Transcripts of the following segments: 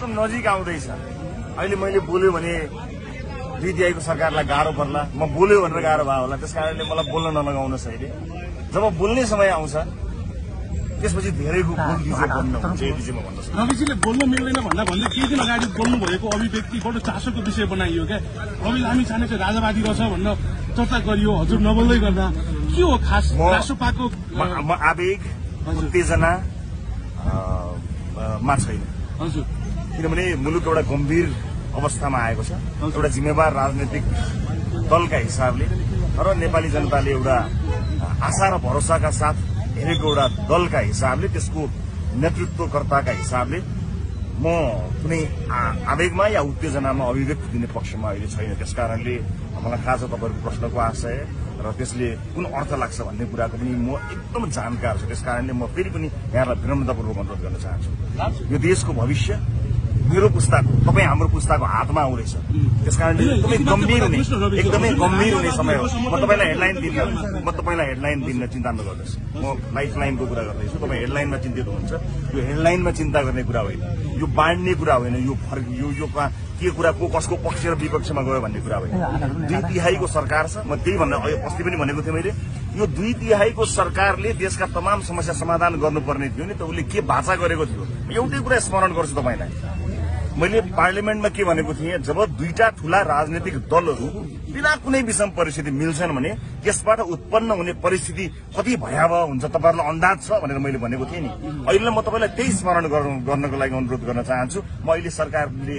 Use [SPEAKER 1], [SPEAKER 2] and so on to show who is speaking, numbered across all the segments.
[SPEAKER 1] एकदम नजिक आउँदैछ। अहिले मैले बोल्यो भने 2 तिहाईको सरकारलाई गाह्रो पर्ला, म बोल्यो भनेर गाह्रो भयो होला, त्यसकारणले मलाई बोल्न नलगाउनुहोस्। अहिले जब बोल्ने समय आउँछ त्यसपछि धेरैको बोल दिजे बन्न हुन्छ। यति चाहिँ म भन्न सक्छु।
[SPEAKER 2] रविजीले बोल्न मिल्दैन भन्दा केही दिन अगाडि बोल्नु भएको अभिव्यक्ति बडो चासोको विषय बनाइयो क्या। रवि लामी छाने चाहिँ राजावादी रहेछ भन्न चर्चा गरियो, हजुर नबोल्दै गर्दा के हो खास राष्ट्रपाको?
[SPEAKER 1] म आवेग उत्तेजना मा छैन
[SPEAKER 2] हजुर,
[SPEAKER 1] किनभने मुलुक एउटा गम्भीर अवस्थामा आएको छ। एउटा जिम्मेवार राजनैतिक दलका हिसाबले र नेपाली जनताले एउटा आशा र भरोसाका साथ हेरेको एउटा दलका हिसाबले, त्यसको नेतृत्वकर्ताका हिसाबले म कुनै आवेगमा या उत्तेजनामा अभिव्यक्ति दिने पक्षमा अहिले छैन। त्यसकारणले मलाई थाहा छ तपाईँहरूको प्रश्नको आशय र त्यसले कुन अर्थ लाग्छ भन्ने कुराको पनि म एकदम जानकार छु। त्यसकारणले म फेरि पनि यहाँलाई विनम्रतापूर्वक अनुरोध गर्न चाहन्छु, यो देशको भविष्य मेरो पुस्ताको, तपाईँ हाम्रो पुस्ताको हातमा आउँदैछ। त्यसकारणले एकदमै गम्भीर हुने समय हो। म तपाईँलाई हेडलाइन दिन्न, चिन्ता नगर्नुहोस्। म लाइफ लाइनको कुरा गर्दैछु, तपाईँ हेडलाइनमा चिन्तित हुनुहुन्छ। यो हेडलाइनमा चिन्ता गर्ने कुरा होइन, यो बाँड्ने कुरा होइन, यो के कुरा को कसको पक्ष र विपक्षमा गयो भन्ने कुरा होइन। 2 तिहाईको सरकार छ। म त्यही भन्न अस्ति पनि भनेको थिएँ मैले, यो 2 तिहाईको सरकारले देशका तमाम समस्या समाधान गर्नुपर्ने थियो नि त उसले के भाषा गरेको थियो। एउटै कुरा स्मरण गर्छु तपाईँलाई, मैले पार्लियामेन्टमा के भनेको थिएँ, जब 2टा ठूला राजनीतिक दलहरू बिना कुनै विषम परिस्थिति मिल्छन् भने त्यसबाट उत्पन्न हुने परिस्थिति कति भयावह हुन्छ तपाईहरुलाई अन्दाज छ भनेर मैले भनेको थिएँ नि। अहिले म तपाईलाई त्यही स्मरण गर्नको लागि अनुरोध गर्न चाहन्छु। म अहिले सरकारले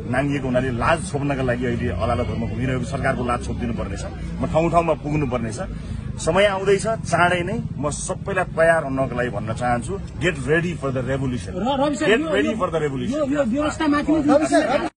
[SPEAKER 1] नाङ्गिएको हुनाले लाज छोप्नका लागि अहिले अदालतहरुमा घुमिरहेको सरकारको लाज छोप्दिनु पर्नेछ। म ठाउँ ठाउँमा पुग्नु पर्नेछ। समय आउँदैछ चाँडै नै। म सबैलाई तयार हुनको लागि भन्न चाहन्छु, get ready for the revolution. Get ready for the revolution.